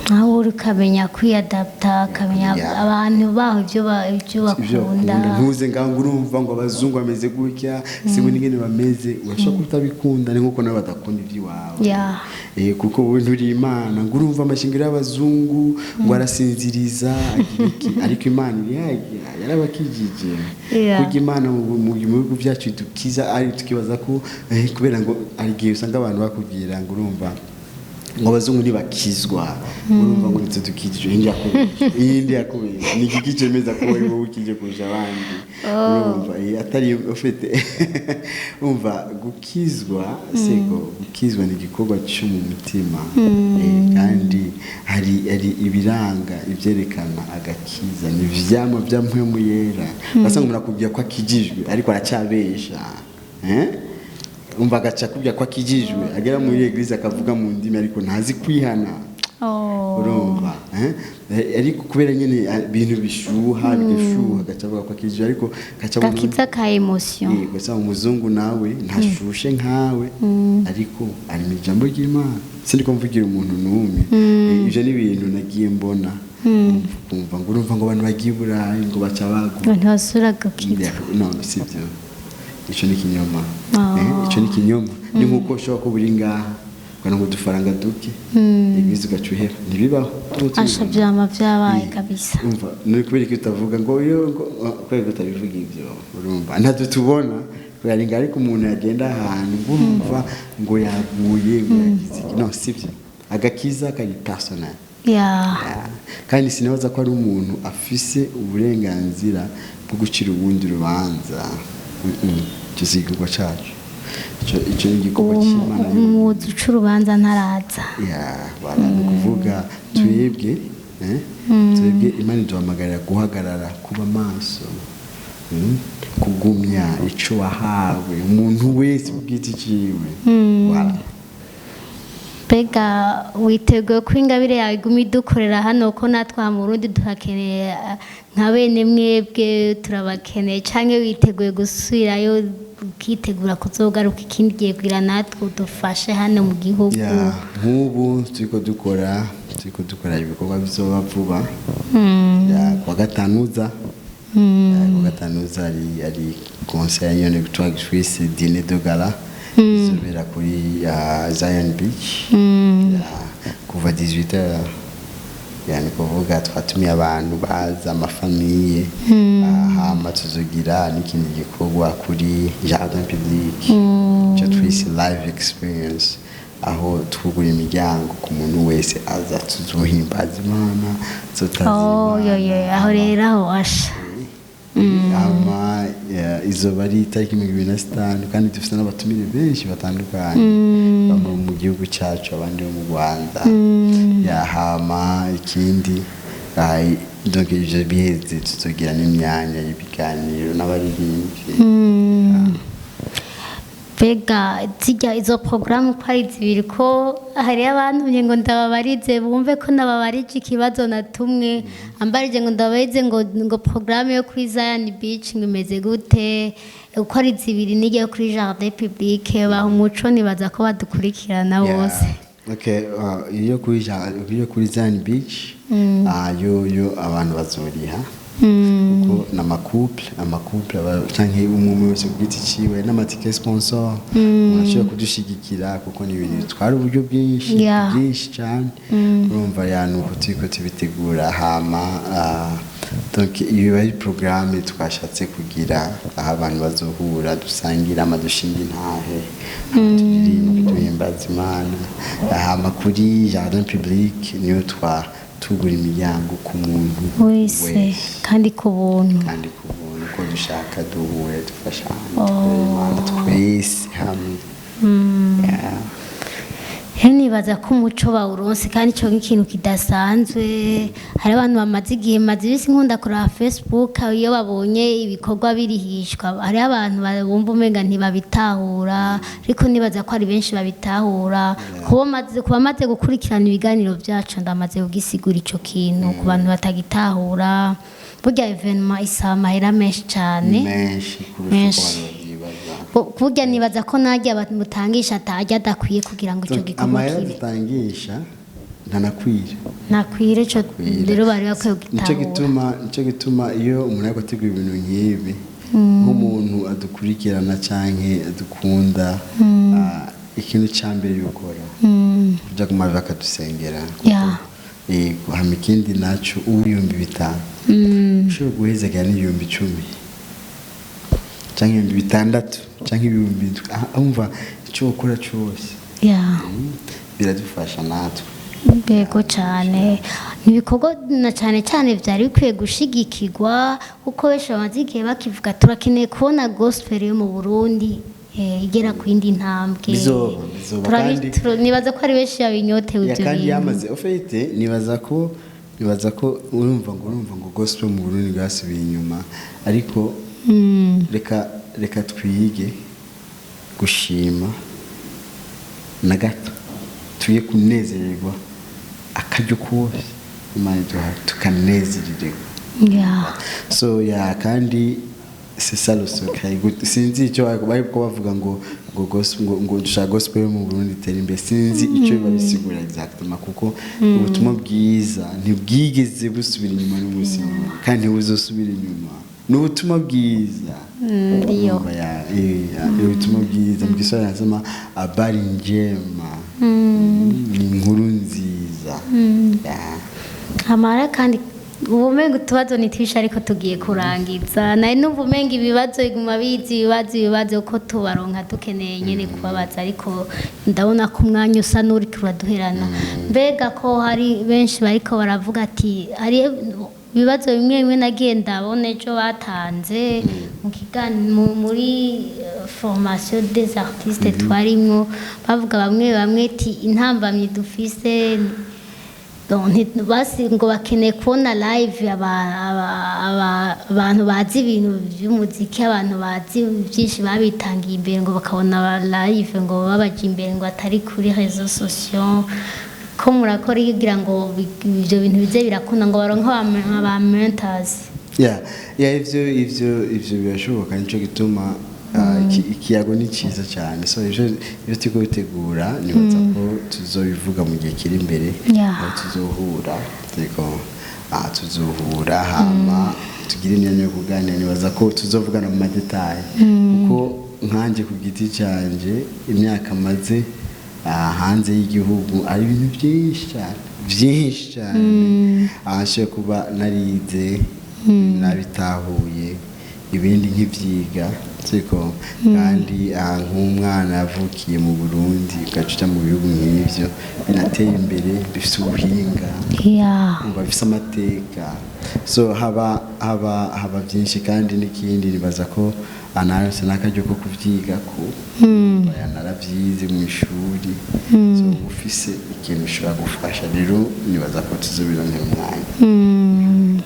Nawe uri ukamenya kwiyadapta, ukamenya abantu baho ibyo ibyo bakunda. Bakunda, ntuze ngaho ngo urumva ngo abazungu bameze gutya, si ngo n'ingene bameze. Urashobora kuba utabikunda, ni nkuko nabo badakunda iby'iwawe. Kuko wowe nturi Imana ngo urumva amashingiro y'abazungu ngo arasinziriza, agira iki, ariko Imana iri hajya yarabakijije. Kurya Imana mu bihugu byacu dukiza, ari tukibaza ko kubera ngo hari igihe usanga abantu bakubwira ngo urumva ngo abazungu ntibakizwa, urumva ngo nitwe dukijije. Iyindi yakubeshye, iyindi yakubeshye. Ni igiki cyemeza ko wowe ukije kurusha abandi? Urumva, atari ufite, umva, gukizwa sego, gukizwa ni igikorwa cyo mu mutima. Kandi hari ibiranga, ibyerekana agakiza ni ivyamwa bya Mpwemu Yera. Basanga umuntu akubwira ko akijijwe ariko aracyabesha, umva, agaca akubwira ko akijijwe, agera muri église akavuga mu ndimi ariko ntazi kwihana. Urumva? Urumva, eh? Ariko kubera nyene ibintu bishuha, bigashuha, agaca avuga ko akijijwe, ariko gaca abona Gakiza ka émotion. Gusa umuzungu nawe ntashushe nkawe, ariko ari mu ijambo ry'Imana. Sindiko mvugira umuntu n'umwe. Ivyo ni ibintu nagiye mbona, kumva ngo urumva ngo abantu bagiye i Burayi ngo baca bagwa. Ngo ntibasubira gukizwa. Yeah, no, sibyo, ico ni ikinyoma. Oh. Ico ni ikinyoma. Ni nkuko ushobora kuba uri ngaha ukaronka udufaranga duke, église ugaca uhera. Ntibibaho. Tuba Asha, tubibona. vyama vyabaye kabisa. Umva, ni kubera ko utavuga ngo yo ngo kubera ko utabivuga ibyo, urumva ntabyo tubona kubera ngo, ariko umuntu yagenda ahantu ngo urumva ngo yaguye, ngo yagize iki. No, sibyo, agakiza kari personnel. Yeah. Kandi sinibaza ko ari umuntu afise uburenganzira bwo gucira ubundi rubanza. Icyo si igikorwa cacu. Ico ni igikorwa c'Imana yonyine. Umuzi uca urubanza ntaraza. Ya, voilà, ni ukuvuga twebwe, twebwe Imana iduhamagarira guhagarara, kuba maso, kugumya ico wahawe, umuntu wese ku giti ciwe. Voilà. Mbega witeguye ko ingabire yawe iguma idukorera hano, ko natwe aha mu Burundi turakeneye, nka bene mwebwe turabakeneye, canke witeguye gusubirayo ukitegura kuzogaruka ikindi gihe kugira natwe udufashe hano mu gihugu? Ya, nk'ubu turiko dukora ibikorwa bizoba vuba. Ya, kuwa gatanu uza. Ya, kuwa gatanu uza ari concert nyene twise dîner de gala, izobera kuri ya Zion Beach. Ya, kuva 18h. Ya, ni kuvuga twatumiye abantu baza, ama familles. Hama tuzogira n'ikindi gikorwa kuri jardin public, icyo twise live experience, aho twugura imiryango ku muntu wese aza, tuzohimbaza Imana, tuzotaza Oh, Imana. yo yo, aho rero aho asha. Hama izoba ari itariki 25, kandi dufite n'abatumire benshi batandukanye, bamwe mu gihugu cyacu, abandi bo mu Rwanda. Ya, hama ikindi, donc ivyo biheze tuzogira n'imyanya y'ibiganiro n'abaririmbyi. Mbega zijya izo porogaramu uko ari zibiri, ko hariyo abantumye ngo ndababarize, bumve ko nababarije ikibazo natumwe, ambarije ngo ndababarize ngo porogaramu yo kuri Zion Beach ngo imeze gute, uko ari zibiri, n'ijya yo kuri jardin public? Baha umuco, nibaza ko badukurikirana bose. Okay, iyo kuri Zion Beach, yo abantu bazoriha, kuko n'ama couples, ama couples canke umwe umwe wese ku giti ciwe, n'amatike sponsor, umuntu ashobora kudushigikira, kuko ni ibintu bitwara uburyo bwinshi, bwinshi cyane. Urumva, ya, nuko turiko tubitegura. Hama donc ibi ari programme twashatse kugira aho abantu bazohura, dusangira, amadushinga intahe, hama turirimbe, duhimbaza Imana. Hama kuri jardin public niyo twa tugura imiryango ku muntu wese, kandi ku buntu. Kandi ku buntu, ko dushaka duhure, dufashanye, dukorere Imana twese hamwe. Yeah. Rero nibaza ko umuco bawuronse, kandi ico nk'ikintu kidasanzwe. Hari abantu bamaze igihe, maze ibisi nkunda kuraba Facebook, iyo babonye ibikorwa birihishwa, hariho abantu bumva umenga ntibabitahura, ariko nibaza ko ari benshi babitahura. Kuba maze gukurikirana ibiganiro byacu, ndamaze kugisigura ico kintu ku bantu batagitahura. Burya événement isaba amahera menshi cane. Menshi kurusha uko Menshi. abantu babyibaza. Burya nibaza ko najya mutangisha atajya adakwiye kugira ngo icyo gikorwa Amahera kibe. dutangisha ntanakwira. Nakwire ico rero bari bakwiye Nicyo gutahura. gituma, nicyo gituma iyo umuntu ariko ategura ibintu nk'ibi, nk'umuntu adukurikirana canke adukunda, ikintu ca mbere yokora kuja ku mavi akadusengera. Yego. Hama ikindi naco, ubu 5000 ushobora guhezagera n'10,000 canke 6000 canke 7,000. Umva, ico wokora cose, biradufasha natwe. Yego cyane, ni ibikorwa na cyane cyane byari bikwiye gushigikirwa, kuko benshi bamaze igihe bakivuga turakeneye kubona gospel yo mu Burundi igera ku yindi ntambwe. Bizoba, Nibaza ko ari benshi babinyotewe Ya, ibyo kandi bintu. yamaze ofite, nibaza ko urumva ngo gospel mu Burundi bwasubiye inyuma, ariko reka twige gushima na gato, twige kunezererwa akaryo kose. Imana iduha tukanezererwa. So yeah, kandi c'est ça le secret. Sinzi icyo bari ko bavuga ngo gospel, ngo dushaka gospel yo mu Burundi itere imbere, sinzi icyo babisigura exactement, kuko ubutumwa bwiza ntibwigeze busubira inyuma n'umunsi n'umwe, kandi ntibuzosubira inyuma, ni ubutumwa bwiza. Ndiyo. Urumva, ubutumwa bwiza mu Kiswahili nasema habari njema, ni inkuru nziza. Yeah. Amara kandi ubu umenga utubazo nitwishe, ariko tugiye kurangiza. Nari numva umenga ibibazo biguma biza, ibibazo, ibibazo, ko tubaronka dukeneye nyene kubabaza, ariko ndabona ko umwanya usa n'uriko uraduherana. Mbega ko hari benshi bariko baravuga ati hari ibibazo bimwe bimwe nagiye ndabona ejo batanze mu muri formation des artistes twarimwo, bavuga bamwe bamwe ati intambamyi dufise. Donc, basi ngo bakeneye kubona live abantu bazi ibintu by'umuziki, abantu bazi byinshi babitangiye imbere, ngo bakabona aba live, ngo babaje imbere, ngo atari kuri réseaux sociaux, ko murakora kugira ngo ibyo bintu bize birakunda, ngo baronke aba mentors. Yeah, ivyo birashoboka. Nico gituma ikiyago ni cyiza cyane. So ivyo turiko bitegura, nibaza ko tuzobivuga mu gihe kiri imbere, aho tuzohura, turiko tuzohura hama tugire imyanya yo kuganira. Nibaza ko tuzovugana mu ma détails, kuko nkanjye ku giti cyanjye, imyaka maze hanze y'igihugu, ari ibintu byinshi cyane, byinshi cyane ahashe kuba narize, nabitahuye, ibindi nk'ibyiga siko. Kandi nk'umwana yavukiye mu Burundi, ugaca uja mu bihugu nk'ivyo binateye imbere, bifite ubuhinga, umva, bifise amateka, so haba byinshi. Kandi n'ikindi, nibaza ko anarose n'akaryo ko kuvyiga, ko naravyize mu ishuri, so uba ufise ikintu ushobora gufasha. Rero nibaza ko tuzobironkera umwanya.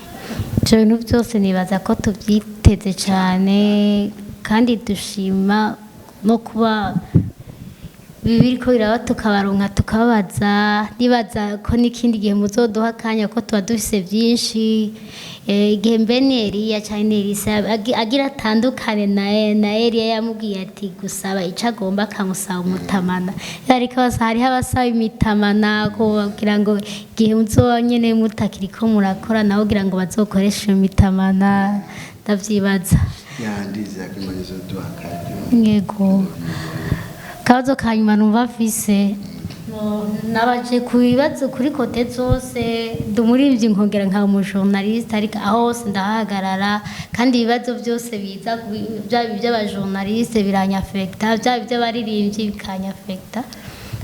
Ibyo bintu byose nibaza ko tubyiteze cyane, kandi dushima no kuba biriko biraba, tukabaronka, tukababaza. Nibaza ko n'ikindi gihe muzoduha akanya, ko tuba dufise byinshi. Igihe mbene Eliya canke Elisa agira atandukane na Eliya, yamubwiye ati gusaba ico agomba, akamusaba umutamana. Ariko hariho abasaba imitamana kugira ngo igihe muzoba nyene mutakiriko murakora, nawe kugira ngo bazokoreshe iyo mitamana, ndavyibaza. Yeah, ndizera ko Imana izoduha akaryo. Yego. Akabazo ka nyuma numva mfise. No, nabaje ku bibazo kuri côté zose, ndi umuririmbyi nkongera nkaba umujournaliste, ariko aho hose ndahagarara, kandi ibibazo byose biza byaba iby'abajournaliste biranyafekta, byaba iby'abaririmbyi bikanyafekta.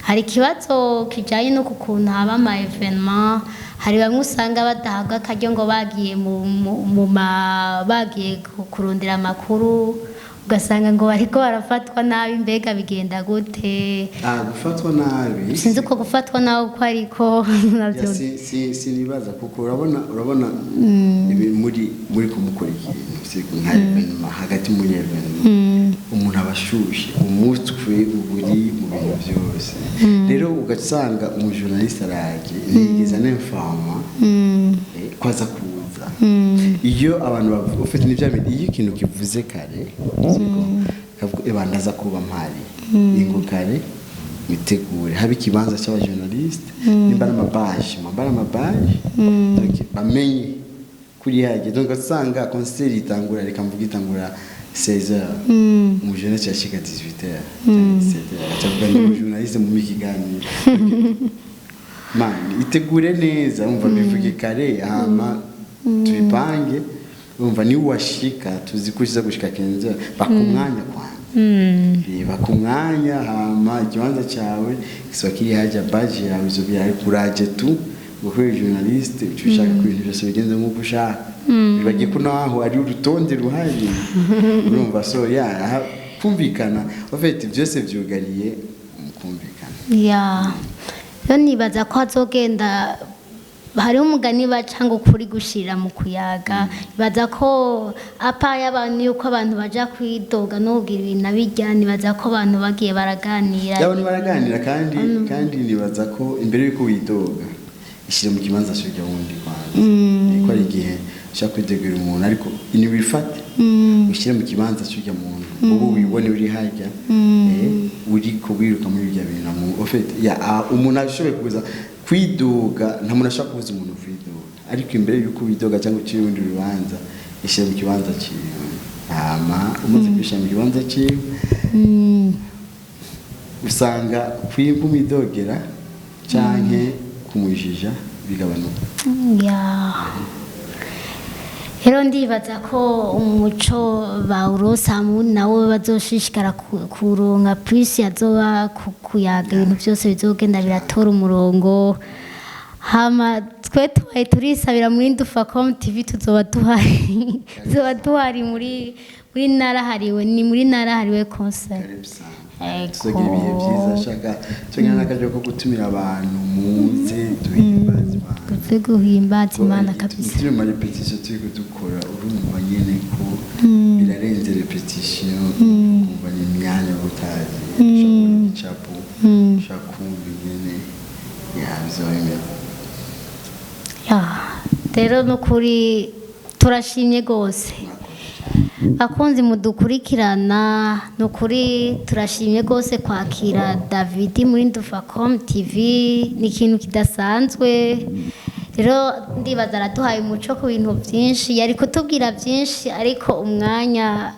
Hari ikibazo kijanye no ku kuntu haba ama événements, hari bamwe usanga badahabwa akaryo ngo bagiye mu ma bagiye kurondera amakuru, ugasanga ngo bariko barafatwa nabi. Mbega bigenda gute? Gufatwa nabi? Sinzi uko gufatwa nabi uko, ariko navyo Yeah, sinibaza, kuko urabona ibi muri kumukora ikintu si nka événement, hagati muri événement umuntu aba ashushe, umutwe uba uri mu bintu byose. Rero ugasanga umujournaliste araje, ntiyigeze aninforma ko aza kuza. Iyo abantu bavuga ufite n'ibya bindi, iyo ikintu kivuze kare, siko kavuga eba ndaza kuba mpari, ingo kare mitegure, habe ikibanza cy'abajournaliste, nimba ari amabaje, mwambare amabaje, donc bamenye kuri hagiye. Donc usanga concert itangura, reka mvuge itangura 16h, umujournaliste yashika 18h cyangwa 17h, acavuga ni umujournaliste mu kiganiro. Man, itegure neza, umva, bivuge kare hama tubipange. Umva, ni washika tuzi ko uza gushika kenzo, baka umwanya kwanza. Baka umwanya, hama ikibanza cyawe kisoba kiri hajya, baje yawe izo bihari, kuraje tu ngo kubera journaliste uca ushaka ko ibintu byose bigenze nk'uko ushaka, bibagiye ko naho ari urutonde ruhari, urumva. So yeah, kumvikana en fait byose byugariye mu kumvikana. Yeah, rero nibaza ko hazogenda hariho umugani baca ngo kuri gushira mu kuyaga. Nibaza ko apa y'abantu yuko abantu baja kwidoga no kugira ibintu abijya, nibaza ko abantu bagiye baraganira. Abantu baraganira, kandi nibaza ko imbere yuko widoga Ishyire mu kibanza cy'urya wundi kwanza. Ko hari igihe ushaka kwitegura umuntu, ariko ntiwifate, ushyire mu kibanza cy'urya muntu, ubu wibone uri harya, uri wiruka muri ibyo bintu au fait ya umuntu ashoboye kuza kwidoga. Nta muntu ashobora kubuza umuntu kwidoga, ariko imbere y'uko widoga cyangwa ucira urundi rubanza, ishyire mu kibanza cyiwe. Hama umaze kwishyira mu kibanza cyiwe, usanga kumwidogera canke kumujija bigabanuka. Ya, rero ndibaza ko umuco bawuronsa nawe bazoshishikara kuronka plus azoba kuyaga, ibintu byose bizogenda biratora umurongo. Hama twe tubaye turisabira muri Ndufacom TV, tuzoba duhari muri Narahariwe, ni muri Narahariwe concert. Karibu sana. Ego. Tuzogira ibihe byiza. Shaka tugira n'akaryo ko gutumira abantu, muze duhimbaze Imana. Tuze guhimbaza Imana kabisa. Turi mu répétition, turi kudukora, urumva nyene ko birarenze répétition, ukumva ni imyanya utazi, ushaka kubona igicapo, ushaka kumva ingene bizoba bimeze. Ya, rero nukuri turashimye rwose, bakunzi mudukurikirana. Nukuri turashimye rwose kwakira David muri Ndufacom TV, ni ikintu kidasanzwe. Rero ndibaza araduhaye umuco ku bintu byinshi, yari kutubwira byinshi, ariko umwanya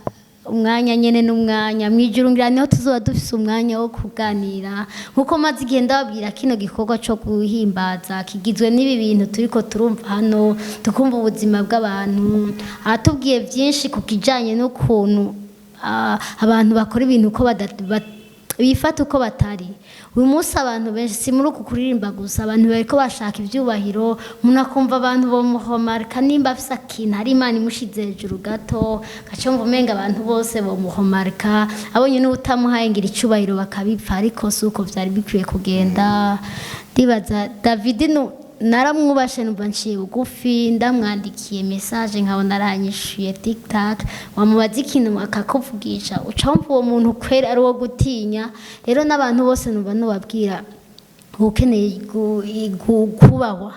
nyene n'umwanya mwijuru ngira niho tuzoba dufise umwanya wo kuganira. Nkuko maze igihe ndababwira, kino gikorwa co guhimbaza kigizwe n'ibi bintu turiko turumva hano, tukumva ubuzima bw'abantu. Aratubwiye byinshi ku kijanye n'ukuntu abantu bakora ibintu uko bifata uko batari. Uyu munsi abantu benshi, si muri uku kuririmba gusa, abantu bariko bashaka ibyubahiro. Umuntu akumva abantu bomuhomarika nimba afise akintu, hari Imana imushize hejuru gato, gaca umenga abantu bose bomuhomarika, abonye n'utamuhaye ngira icubahiro bakabipfa. Ariko si uko vyari bikwiye kugenda. Ndibaza David naramwubashe, numva nciye bugufi. Ndamwandikiye message nkabona aranyishuye tiktak, wamubaza ikintu akakuvugisha, uca wumva uwo muntu kweri ari uwo gutinya. Rero n'abantu bose numva nubabwira, ukeneye kubahwa.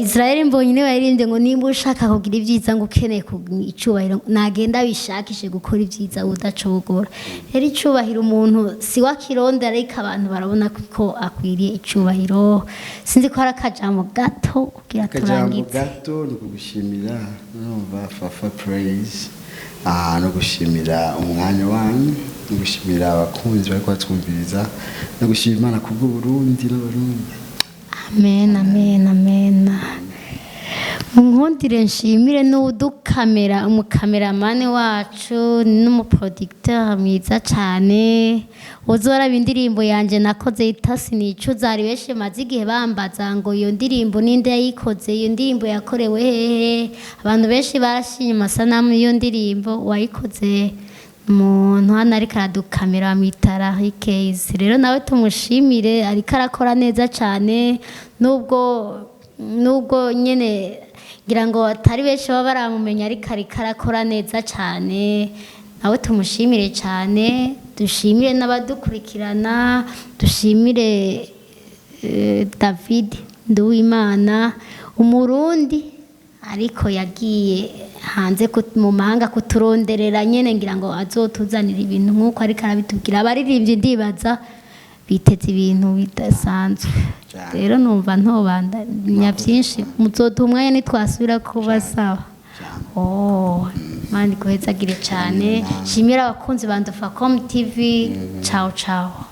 Israel Mbonyi niwe yaririmbye ngo nimba ushaka kugira ibyiza, ngo ukeneye icubahiro, nagenda bishakishe gukora ibyiza udacogora. Rero icubahiro umuntu si wakirondera, ariko abantu barabona ko akwiriye icubahiro. Sinzi ko hari akajambo gato kugira Akajambo turangize. gato ni ukugushimira, urumva, Fafa Praise, no gushimira umwanya wanyu, no gushimira abakunzi bariko batwumviriza, no gushimira Imana kubw'Uburundi n'Abarundi. Amen, amen, amen. Munkundire nshimire n'udukamera, umukameramani wacu n'umuproducteur mwiza cyane. Uzoraba indirimbo yanjye nakoze yita Sinicuza. Hari benshi maze igihe bambaza ngo iyo ndirimbo ninde yayikoze, iyo ndirimbo yakorewe hehe. Abantu benshi barashimye amasanamu y'iyo ndirimbo. Uwayikoze umuntu hano ariko aradukamera, bamwita Rahikezi. Rero nawe tumushimire, ariko arakora neza cyane, nubwo nyine ngira ngo atari benshi baba baramumenya, ariko ariko arakora neza cyane. Nawe tumushimire cyane. Dushimire n'abadukurikirana, dushimire David Nduwimana, Umurundi ariko yagiye hanze mu mahanga kuturonderera nyene, ngira ngo azotuzanira ibintu nk'uko ariko arabitubwira. Abaririmbyi ndibaza biteze ibintu bidasanzwe. Cyane. Rero numva ntobandanya byinshi, muzoduha umwanya nitwasubira kubasaba. Cyane. Oh, Imana iguhezagire cyane. Shimira abakunzi ba Ndufacom TV. Ciao ciao.